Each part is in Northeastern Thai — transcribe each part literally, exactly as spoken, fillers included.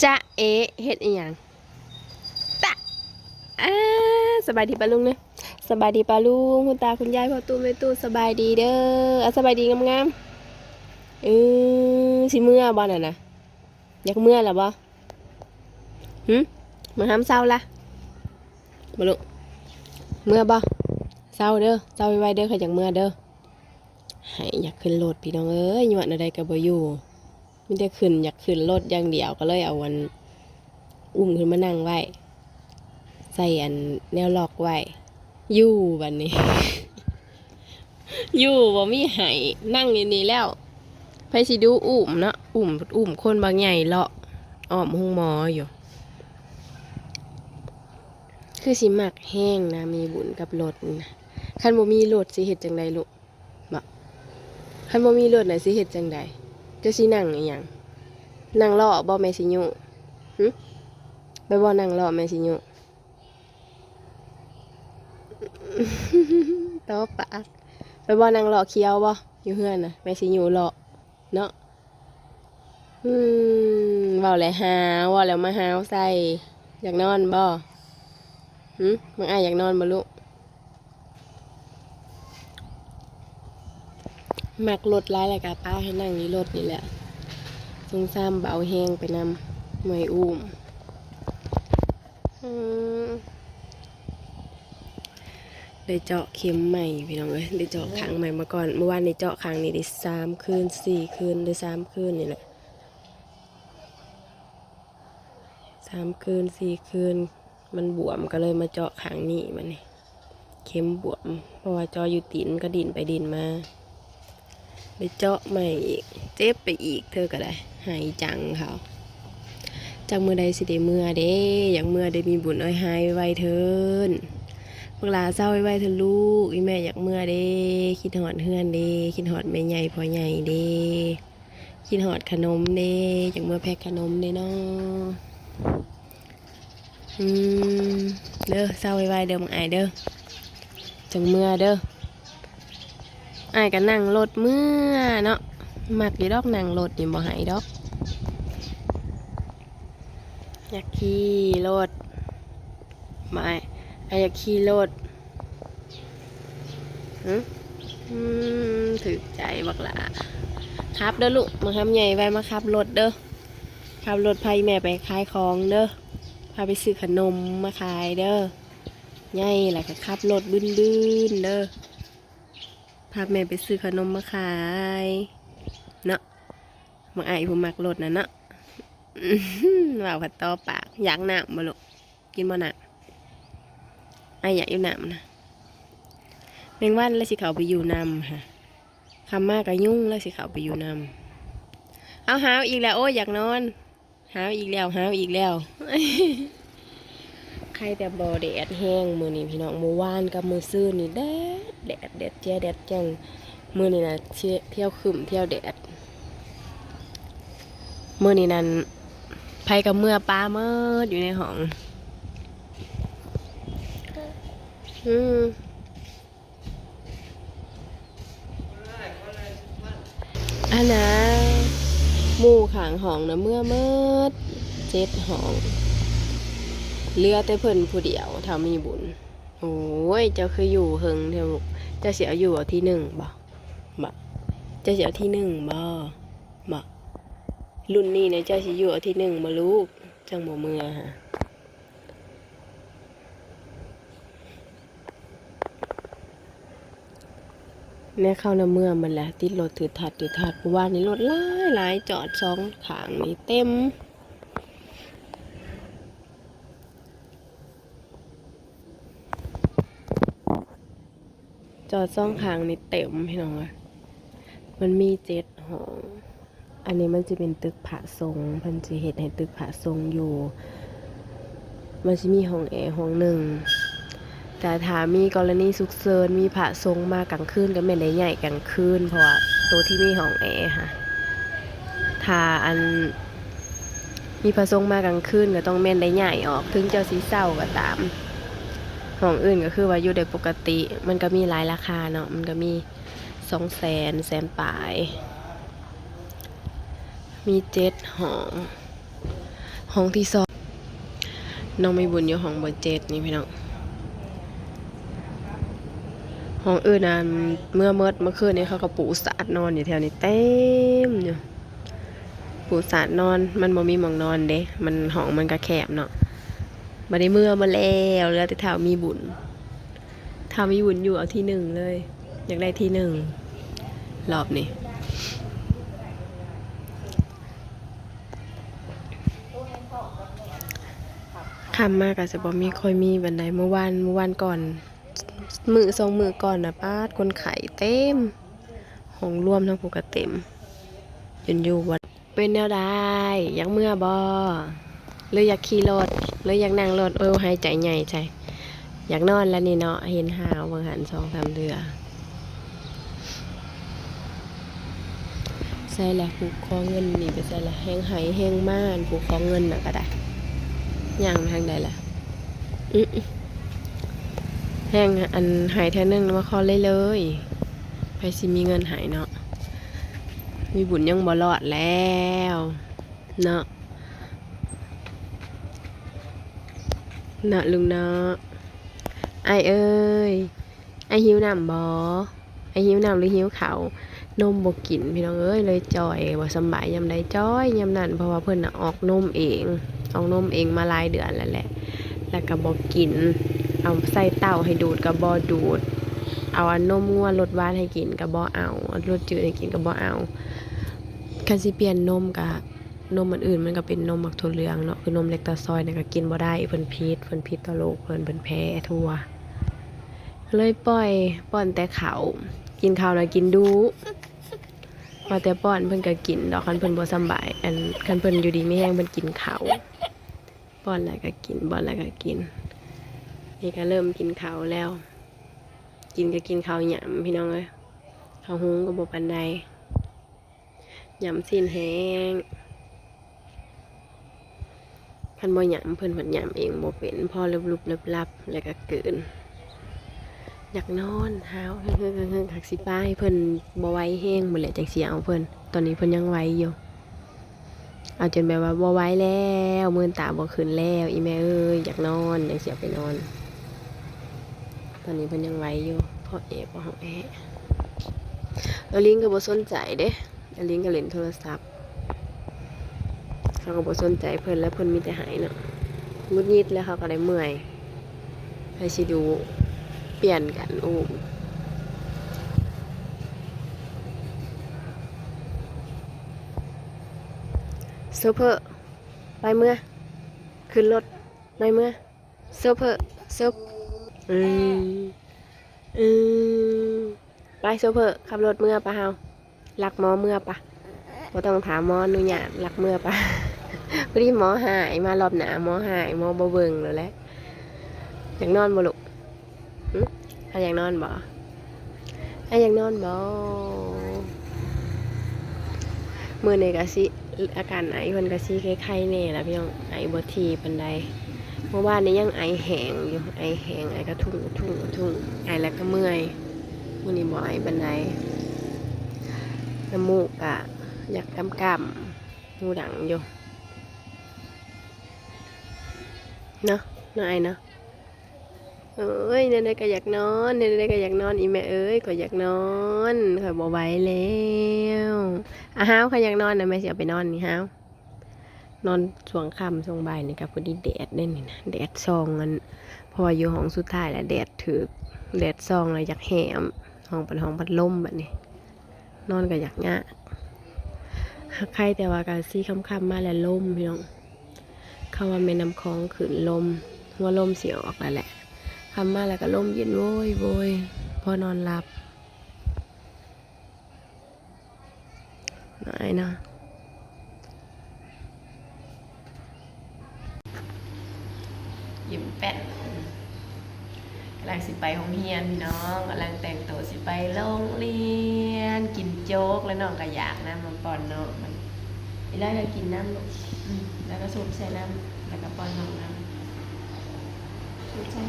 จ๊ะเอ๋ เฮ็ดอีหยัง ตะ อ่า สบายดีป้าลุงเด้อ สบายดีป้าลุง คุณตาคุณยาย พ่อตู้แม่ตู้ สบายดีเด้อ อ่ะ สบายดีงามๆ เออ สิเมือบ่นั่นน่ะ อยากเมือล่ะบ่ หึ มาหามเซาล่ะ บ่ลูก เมือบ่ เซาเด้อ เซาไวๆเด้อ คันอยากเมือเด้อ ไห้อยากขึ้นรถพี่น้องเอ้ย ย้อนแนวใดก็บ่อยู่ มีแต่ขึ้น อยากขึ้นรถอย่างเดียว ก็เลยเอาอัน อุ้มขึ้นมานั่งไว้ ใส่อันแนวล็อกไว้ อยู่บัดนี้ อยู่บ่มีไห้ นั่งอยู่นี่แล้ว ไผสิดูอุ้มเนาะ อุ้ม อุ้มคนบักใหญ่เลาะ อ้อมโรงหมออยู่ คือสิมักแฮงนะ มีบุญกับรถนี่นะ คันบ่มีรถสิเฮ็ดจั่งใดลูก บ่ คันบ่มีรถน่ะสิเฮ็ดจั่งใด เจ้าสินั่งอีหยัง นั่งเลาะบ่แม่สิยุ หึ ไปบ่นั่งเลาะแม่สิยุ ต่อปาก ไปบ่นั่งเลาะเขียวบ่ อยู่เฮือนน่ะ แม่สิยุเลาะ เนาะ อืม เว้าแล้วหาว เว้าแล้วมาหาวใส่ อยากนอนบ่ หึ บักอ้ายอยากนอนบ่ลูก มักรถหลายแล้วก็ปะให้นั่งอยู่รถนี่แหละ ซุ่มซ่ามเบาแฮงไปนำ เมื่อยอุ้ม อืม ได้เจาะเข็มใหม่พี่น้องเอ้ย ได้เจาะข้างใหม่มาก่อน เมื่อวานนี้เจาะข้างนี้ได้สามคืน สี่คืน หรือสามคืนนี่แหละ สามคืน สี่คืน มันบวมก็เลยมาเจาะข้างนี้บัดนี้ เข็มบวม เพราะว่าเจาะอยู่ตีน มันก็ดิ้นไปดิ้นมา ได้เจาะใหม่อีก เจ็บไปอีก เธอก็ได้ ไห้จังเขา จักมื้อใดสิได้เมือเด้ อยากเมือได้มีบุญอ้อยหายไวๆเทิน บักหลาเซาไวๆเทินลูก อีแม่อยากเมือเด้ คิดฮอดเฮือนเด้ คิดฮอดแม่ใหญ่พ่อใหญ่เด้ คิดฮอดขนมเด้ อยากเมือแพ็คขนมเด้เนาะ อืม เด้อ เซาไวๆเด้อ บักอ้ายเด้อ จั่งเมือเด้อ อ้ายก็นั่งรถเมือเนาะ มักอยู่ดอกนั่งรถนี่ บ่ไห้ดอก อยากขี่รถ บ่อ้าย อ้ายอยากขี่รถ หึ อืม ถืกใจบักหล่า ขับเด้อลูก บักหำใหญ่ไว้มาขับรถเด้อ ขับรถพาอีแม่ไปขายของเด้อ พาไปซื้อขนมมาขายเด้อ ใหญ่แล้วก็ขับรถบึนๆเด้อ พาแม่ไปซื้อขนมมาขาย เนาะ บักอ้ายผู้มักรถน่ะเนาะ เว้าผัดต่อปาก อยากน้ำบ่ลูก กินบ่น้ำ อ้ายอยากอยู่น้ำนะ แมงวันแล้วสิเข้าไปอยู่นำฮะ ค่ำมาก็ยุงแล้วสิเข้าไปอยู่นำ เอาหาวอีกแล้ว โอ้ย อยากนอน หาวอีกแล้ว หาวอีกแล้ว ใครแต่บ่แดดแฮงมื้อนี้พี่น้อง มื้อวานกับมื้อซืนนี่แดด แดด แดดแจ้แดดแจ้ง มื้อนี้น่ะ เที่ยว เที่ยวครึ้ม เที่ยวแดด มื้อนี้นั่น ไผก็เมือปาหมดอยู่ในห้อง อืม อันนะ หมู่ข้างห้องนะเมือหมด เจ็ดห้อง เหลือแต่เพิ่นผู้เดียว ถ้ามีบุญ โอ้ย เจ้าคืออยู่เฮิงแท้ลูก เจ้าสิเอาอยู่เอาที่หนึ่งบ่ บ่ เจ้าสิเอาที่หนึ่งบ่ บ่ รุ่นนี้นะ เจ้าสิอยู่เอาที่หนึ่งบ่ลูก จั่งบ่เมือฮะ แน่เข้าในเมืองมันแหละ ติดรถถือถัดถือถัด เมื่อวานนี้รถหลายหลาย จอดสองข้างนี่เต็ม จอดสองข้างนี่เต็มพี่น้องเอ้ย มันมีเจ็ดห้อง อันนี้มันจะเป็นตึกพระสงฆ์ เพิ่นสิเฮ็ดให้ตึกพระสงฆ์อยู่ มันสิมีห้องแอร์ห้องหนึ่ง แต่ถ้ามีกรณีฉุกเฉิน มีพระสงฆ์มากลางคืนก็แม่นได้ย้ายกลางคืน เพราะว่าตัวที่มีห้องแอร์ค่ะ ถ้าอัน มีพระสงฆ์มากลางคืนก็ต้องแม่นได้ย้ายออก ถึงเจ้าสิเซาก็ตาม ห้องอื่นก็คือว่าอยู่ได้ปกติ มันก็มีหลายราคาเนาะ มันก็มีสองแสน แสนปลาย มีเจ็ดห้อง ห้องที่สอง น้องมีบุญอยู่ห้องเบอร์เจ็ดนี่พี่น้อง ห้องอื่นนั้นเมื่อเมิดเมื่อคืนนี้เขาก็ปูสาดนอนอยู่แถวนี้เต็มอยู่ ปูสาดนอน มันบ่มีหม่องนอนเด้ มันห้องมันก็แคบเนาะ บัดนี้เมื่อมาแล้ว เหลือแต่ท้าวมีบุญ ท้าวมีบุญอยู่เอาที่หนึ่งเลย อยากได้ที่หนึ่ง รอบนี้ ค่ำมาก็จะบ่มีค่อยมีปานใด เมื่อวาน เมื่อวานก่อน มื้อสองมื้อก่อนน่ะ ป๊าด คนไข้เต็ม ห้องรวมทั้งผู้ก็เต็ม จนอยู่บ่ เป็นแนวใด อยากเมือบ่ หรืออยากขี่รถ หรืออยากนั่งรถ โอ้ย หายใจใหญ่ใช่ อยากนอนแล้วนี่เนาะ เห็นหาวเบิ่งหันสองสามเทื่อ ใส่ละ ผู้ขอเงินนี่ไปใส่ละ แฮงไห้แฮงมา อันผู้ขอเงินน่ะก็ได้ ย่างไปทางใดล่ะ อื้อ แฮงอันไห้เทื่อนึงมาขอเลยเลย ไผสิมีเงินให้เนาะ มีบุญยังบ่รอดแล้ว เนาะ เนาะลุงเนาะ อ้ายเอ้ย อ้ายหิวน้ำบ่ อ้ายหิวน้ำหรือหิวข้าว นมบ่กินพี่น้องเอ้ย เลยจ่อย บ่สำบายยามใดจ่อยยามนั้น เพราะว่าเพิ่นน่ะออกนมเอง ออกนมเองมาหลายเดือนแล้วแหละ แล้วก็บ่กิน เอาใส่เต้าให้ดูดก็บ่ดูด เอาอันนมงัวรสหวานให้กินก็บ่เอา เอารสจืดให้กินก็บ่เอา คันสิเปลี่ยนนมก็ นมอันอื่นมันก็เป็นนมหมากถั่วเหลืองเนาะ คือนมแลคตาซอยเนี่ยก็กินบ่ได้ เพิ่นผิด เพิ่นผิดต่อโลก เพิ่น เพิ่นแพ้ถั่ว เลยปล่อย ป้อนแต่ข้าว กินข้าวแล้วกินดุ ว่าแต่ป้อนเพิ่นก็กินดอก คันเพิ่นบ่สำบาย อัน คันเพิ่นอยู่ดีมีแฮงเพิ่นกินข้าว ป้อนแล้วก็กิน ป้อนแล้วก็กิน นี่ก็เริ่มกินข้าวแล้ว กินก็กินข้าวหยำพี่น้องเอ้ย ข้าวหุงก็บ่ปานใด หยำซี้นแห้ง คันบ่หยำเพิ่นผัดหยำเองบ่เป็น พอลุบๆลับๆ แล้วก็กลืน อยากนอน หาว เฮิกๆๆๆ คักสิปาให้เพิ่นบ่ไหวแฮง มื้อแลจั่งสิเอาเพิ่น ตอนนี้เพิ่นยังไหวอยู่ เอาจนแบบว่าบ่ไหวแล้ว มื่นตาบ่ขึ้นแล้ว อีแม่เอ้ย อยากนอน จั่งสิเอาไปนอน ตอนนี้เพิ่นยังไหวอยู่ พอแอบบ่ห้องแอ เออ ลิงก็บ่สนใจเด้ เออ ลิงก็เล่นโทรศัพท์ เขาก็บ่สนใจเพิ่นแล้ว เพิ่นมีแต่ไห้เนาะ หงุดหงิดแล้วเขาก็ได้เมื่อย ไผสิดู เปลี่ยนกันอุ้ม โชเฟอร์ ไปเมือ ขึ้นรถ ไปเมือ โชเฟอร์ โชเฟ- อืม อืม ไปโชเฟอร์ ขับรถเมือปะเฮา ลักหมอเมือปะ บ่ต้องถามหมออนุญาต ลักเมือปะ พอดีหมอหาย มารอบหน้าหมอหาย หมอบ่เบิ่งแล้วแหละ อยากนอนบ่ลูก หึ อ้ายอยากนอนบ่ อ้ายอยากนอนบ่ มื้อนี้ก็สิ อาการไอเพิ่นก็สิไข้ๆแหน่ล่ะพี่น้อง ไอบ่ถี่ปานใด เมื่อวานนี้ยังไอแห้งอยู่ ไอแห้ง ไอกระทุ้งกระทุ้งกระทุ้ง ไอแล้วก็เมื่อย มื้อนี้บ่ไอปานใด น้ำมูกก็อยากกำๆ หูดังอยู่ เนาะ เนาะอ้ายเนาะ โอ้ย แนวใดก็อยากนอน แนวใดก็อยากนอน อีแม่เอ้ย ข้อยอยากนอน ข้อยบ่ไหวแล้ว อ้าว ข้อยอยากนอนนะ แม่สิเอาไปนอนนี่ อ้าว นอนช่วงค่ำช่วงบ่ายนี่ก็พอดีแดดเด้นี่นะ แดดส่องอัน เพราะว่าอยู่ห้องสุดท้ายแล้วแดดถืก แดดส่องแล้วอยากแหม ห้องเป็นห้องพัดลมบัดนี้ นอนก็อยากยาก หากใครแต่ว่าก็สิค่ำๆมาแล้วลมพี่น้อง เขาว่าแม่น้ำคองขึ้นลม หัวลมสิออกแล้วแหละ ค่ำมาแล้วก็ลมเย็นโว้ยโว้ย พอนอนหลับ น้อยเนาะ ยิ้มแป้น กำลังสิไปโรงเรียนพี่น้อง กำลังแต่งตัวสิไปโรงเรียน กินโจ๊กแล้วน้องก็อยากนะ มาป้อนน้องมัน อีแล้วก็กินน้ำลูก อืม แล้วก็ซุบใส่น้ำ แล้วก็ป้อนน้องน้ำ ซุบใส่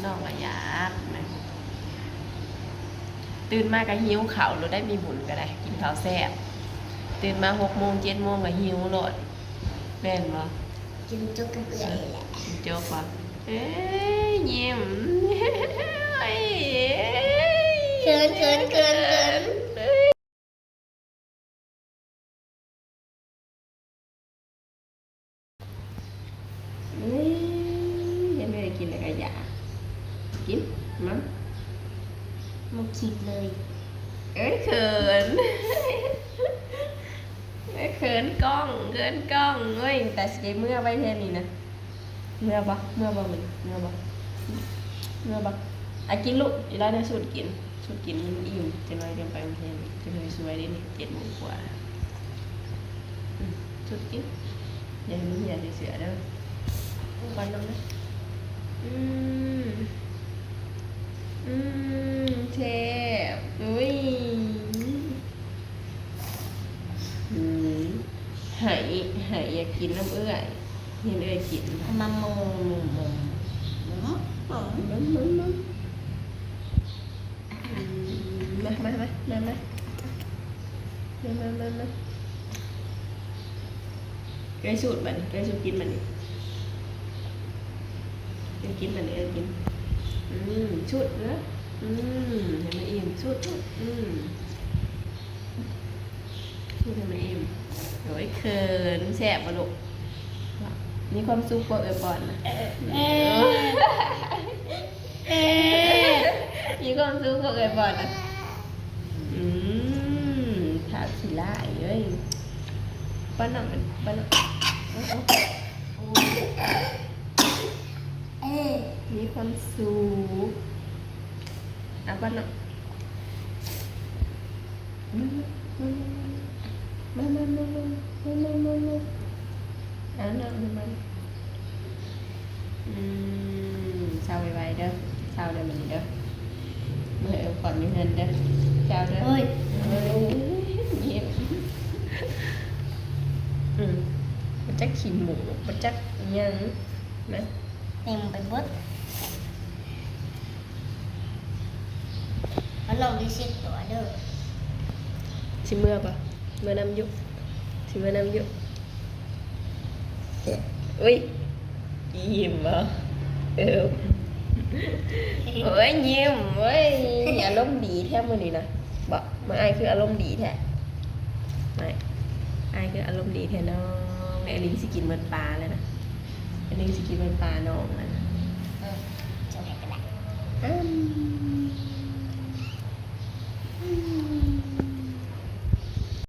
น้องก็อยากนะ ตื่นมาก็หิวข้าวโลดได้ มีบุญก็ได้ กินข้าวแซ่บ ตื่นมาหกโมงเจ็ดโมงก็หิวโลด แม่นบ่? กินโจ๊กกับเอื้อยแหละ กินโจ๊กบ่? เอ้ย ยิ้ม เอ้ย เขิน เขิน เขิน เขิน เอ้ย เอ้ย เห็นแม่กินแล้วก็อยาก กิน มา บ่คิดเลย เอ้ย เขิน เอ้ย เขินกล้อง เขินกล้อง เอ้ย แต่สิได้เมือไวแท้นี่นะ เมือบ่ เมือบ่มื้อนี้ เมือบ่ เมือบ่ อ่ะ กินลูก อีหล่าเนี่ยสูดกิน สูดกินมันอิ่ม จักหน่อยจั่งไปโรงเรียน จักหน่อยสวยเด้นี่ เจ็ดโมงกว่า อืม สูดกิน อย่าให้มันเหี่ยใส่เสื้อเด้อ ป้อนนมนะ อืม อืม แซ่บ อุ้ย อืม ให้ ให้อยากกินนำเอื้อย เห็นเอื้อยกิน มาโม โม โม โม โม โม โม อืม มา มา มา มา มา มา มา มา มา เอื้อยสูดบัดนี้ เอื้อยสูดกินบัดนี้ เอื้อยกินบัดนี้ เอื้อยกิน อืม สูดเด้อ อืม ให้มันอิ่ม สูด สูด อืม สูดให้มันอิ่ม โอ้ย เขิน แซ่บบ่ลูก มีความสุขกว่าเอื้อยป้อนนะ เออ เออ มีความสุขกว่าเอื้อยป้อนนะ อืม ถามขี้ร้ายเอ้ย ป้อนน้องมัน ป้อนน้อง เอา เอา โอ้ย เออ มีความสุข เอาป้อนน้อง มา มา มา มา เอาน้องให้มัน อืม เซาไวๆเด้อ เซาเด้อมื้อนี้เด้อ มื้อเอื้อยป้อนอยู่เฮือนเด้อ เซาเด้อ โอ้ย เอ้ย เงียบ อืม บ่จักขี้หมู บ่จักอิหยังนะ เต็มไปเบิด เอาน้องไปเช็ดตัวเด้อ สิเมือบ่ เมือนำอยู่ สิเมือนำอยู่ อุ้ย ยิ้มบ่ เออ โอ้ย ยิ้มเว้ย อารมณ์ดีแท้มื้อนี้นะ บ่ มื้ออ้ายคืออารมณ์ดีแท้ อ้าย อ้ายคืออารมณ์ดีแท้น้อง แม่ลิงสิกินหมดปลาแล้วนะ แม่ลิงสิกินหมดปลาน้องแล้วนะ เออ จะให้ก็ได้ อ้ำ